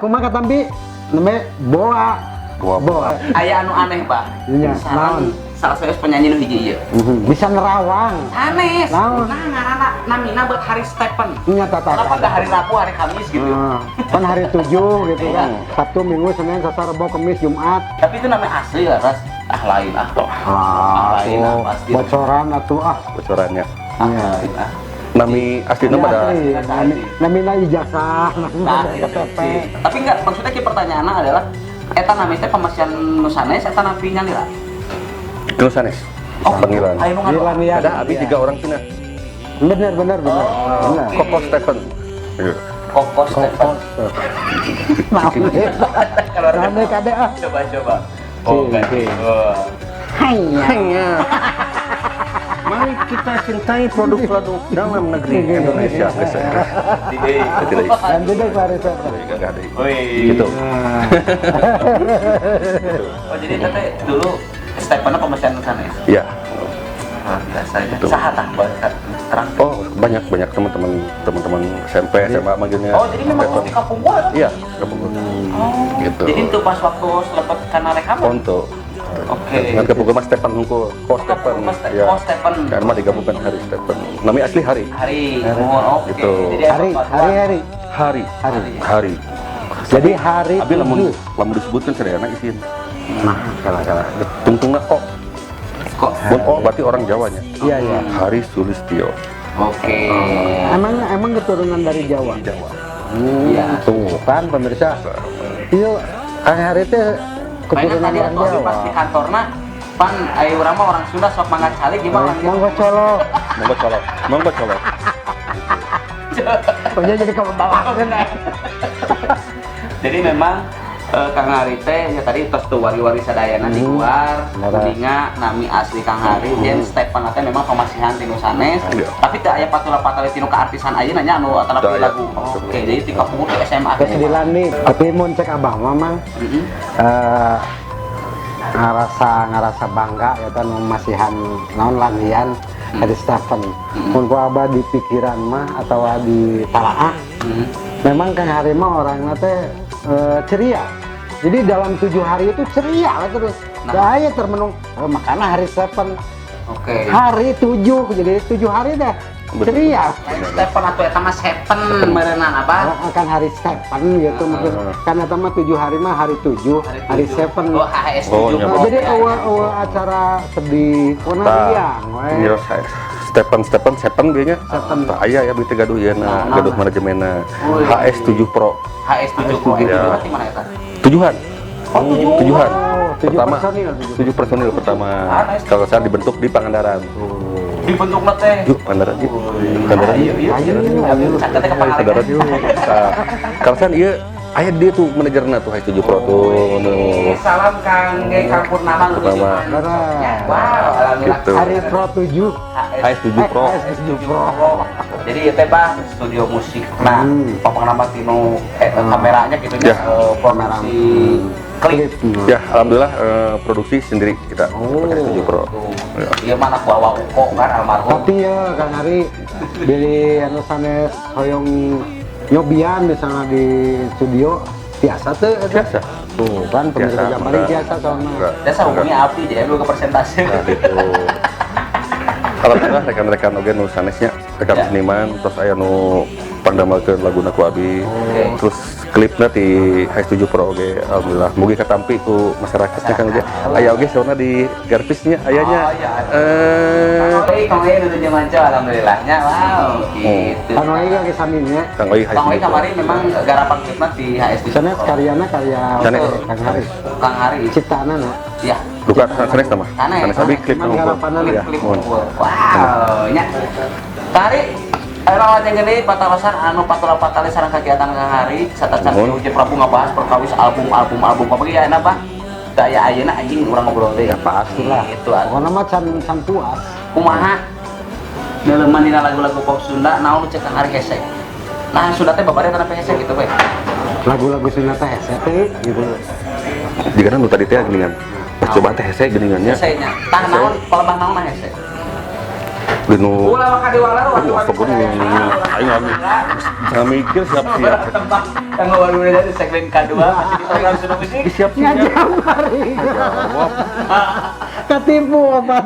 Kumaha katampi? Namanya Boa. Boa. Boa. Aya anu aneh, Pak. Iya, Sareng naon? Salah satu penyanyi nu hiji ieu. Bisa nerawang. Sanes. Naon? Nah, ngaranna namina buat hari Stephen. Nya tata. Kenapa nggak hari Rabu, hari Kamis gitu? Nah, kan hari 7 gitu kan. Sabtu, Minggu, Senin, Selasa, Rebo, Kamis, Jumat. Tapi itu namanya asli lah, Ras. Ah, lain ah. Ah, lain ah, tuh, pasti. Bocoran atuh ah. Bocorannya. Ah, Iya. lain ah. Nami aslinya Nami pada asli, nami, namina ijazah, Nah, nami gitu KTP. Sih. Tapi enggak, maksudnya ki pertanyaannya adalah eta nami teh pamasihan nu sanes eta napi nyalira? Nu sanes. Oh, Panggilan. Ayo nu ngadoa. Gila nih ya. Ada abi tiga orang Cina. Bener, bener, bener. Oh, Bener. oke. Koko Stephen. Iya. Koko Stephen. Maaf nih. Naon kade ah. Coba coba. Oh, Si, kan. si. Oh. Hanya. Mari kita cintai produk-produk dalam negeri Indonesia. Di Tidak. Ganti deh Pak Arif. Enggak ada. Wih. Gitu. Nah, Oh, jadi teteh dulu Stephen pamasihan nu sanes. Ya. Luar biasa ya. Betul. Saha tah bahasa terang? Oh, banyak banyak teman-teman teman-teman SMP, SMA manggilnya. Oh, jadi memang Stephen. di kampung gua kan? Iya, kampung gua. Oh. Gitu. Jadi itu pas waktu selepet karena rekaman. Onto. Oke. Ngan kapungkur mah Stephen hungkul. Ko Stephen. Mas Ya. Oh, Stephen. Karena mah digabungkan Hari Stephen. Namanya asli Hari. Hari. Oh, oke. Gitu. Jadi Hari, apa- hari, hari. Hari. Hari. Hari. Jadi hari Abi lamun 7. Lamun disebutkan sadayana isin. Nah, salah salah. Tungtungna kok. Kok? Mun oh berarti orang Jawanya. Iya. Hari Sulistyo. Oke. Emang emang keturunan dari Jawa. Jawa. Iya. Tuh kan pemirsa. Iya, Kang Hari teh Mainnya keturunan tadi orang atau Jawa. pas di kantorna pan ayo urang mah orang Sunda sok mangga calik gimana orang Monggo colok. Monggo colok. Monggo colok. Pokoknya jadi kebawahan. Jadi memang Kang Hari teh ya tadi tos tuh wari-wari sadayana di luar, kuninga nami asli Kang Hari, jeung Stephen teh memang pamasihan ti nu sanes. Iya. Tapi teu aya patula-patali tinu keartisan ayeuna nya anu atanapi Teu aya. lagu. Oke, jadi ti kapungkur di SMA. Terus dilandik. Tapi mun cek abah mah mang ngerasa ngerasa bangga ya kan masihan naon latihan dari Stephen. Mun ku abah di pikiran mah atau di talaah, memang Kang Hari mah orangnya teh ceria. Jadi dalam 7 hari itu ceria lah terus. Nah. Nah, termenung. Oh, makanya hari Stephen Oke. hari 7, jadi 7 hari deh ceria. Lain Stephen atau eta mah Seven meureunan apa? Oh, kan hari Stephen gitu maksud. Kan eta mah 7 hari mah hari 7, hari 7. Seven. Oh, HS Oh, 7. iya. Nah, jadi eueuh eueuh acara sedih, pokoknya Tah, riang we. Iya, saya Stephen Stephen Seven dia nya. Seven. Tah aya ya beuti gaduh ieu na, Nah, gaduh nah. manajemenna. Wih. HS 7 Pro. HS 7 Pro itu Iya. berarti mana eta? Tujuhan. Oh, tujuhan. Tujuhan. Oh, 7 Pertama, personil, 7. 7 personil pertama. Ah, nice. Kalau saya dibentuk di Pangandaran. Dibentukna teh. Yuk, Pangandaran yuk. Pangandaran Ayo, yuk. iya. Ayo, ayo. Catet ke Pangandaran yuk. Nah, kalau saya ieu aya dia tuh manajerna tuh HS 7 Pro tuh. Nu. Wih, salam Kang Ge Kang Purnama nu Purnama. tujuhan. Wow, alhamdulillah. Gitu. Hari Pro 7. HS 7 Pro. Eh, HS 7 Pro. Jadi ya teh Bah, studio musik. Nah, pokoknya nama tinu kameranya gitu Ya. nya produksi klip. Klip. Ya, alhamdulillah produksi sendiri kita Oh. pakai 7 Pro. Tuh. Ya. Iya mana ku awa uko kan almarhum. Tapi ya Kang Hari beli anu sanes hoyong nyobian misalnya di studio biasa tuh eta. Biasa. Tuh kan pemirsa Biasa, Jamparing enggak. biasa soalnya. Enggak. Dasar hubungnya abdi jadi lu ke persentase. Nah, gitu. Alhamdulillah rekan-rekan oge nu sanesnya, rekan seniman, terus aya nu pangdamelkeun laguna ku abi. Terus klipna di HS7 Pro oge alhamdulillah. Mugi katampi ku masyarakatnya kan oge. Aya oge saurna di garpisnya ayanya. Oh, iya. Eh, Kang Oi, Kang Oi nuju manco alhamdulillahnya. Wow, gitu. Kang Oi lagi saminya. Kang Oi Kang Oi HS7 Pro. kamari memang garapan klipna di HS7 Sanes Pro. karyana karya Sanes. Kang Hari. Kang Hari. Ciptaanna na. Ya. Duka sanes nama. Sanes. Sanes abi klip Emang nu garapanna. Ya, Klip mohon.. Wow, nya. Tari Ayo lajeng gede patarosan anu patula patali sareng kegiatan Kang Hari satacan Mohon. Uji Prabu ngabahas perkawis album album album apa ya enak Pak daya ayeuna anjing urang ngobrol deui. Ya pastilah. Gitu atuh. Pokoknya mah can can puas. Kumaha neuleman dina lagu-lagu pop Sunda naon nu cek Kang Hari hese. Nah, Sunda teh babari tanpa hese gitu we. Lagu-lagu Sunda teh hese teh gitu. Jika nu tadi teh geuningan. Pas coba teh hese geuningannya. Hese nya. Tah naon palebah naon hese? Dinu Ulah maka diwalar Aduh, apa gua aing nggak mikir siap-siap. Tembak kanggo wari-wari di segmen kedua masih di program Sunda Musik. Siap-siap. Ngajamari. Jawab. Ketipu apa?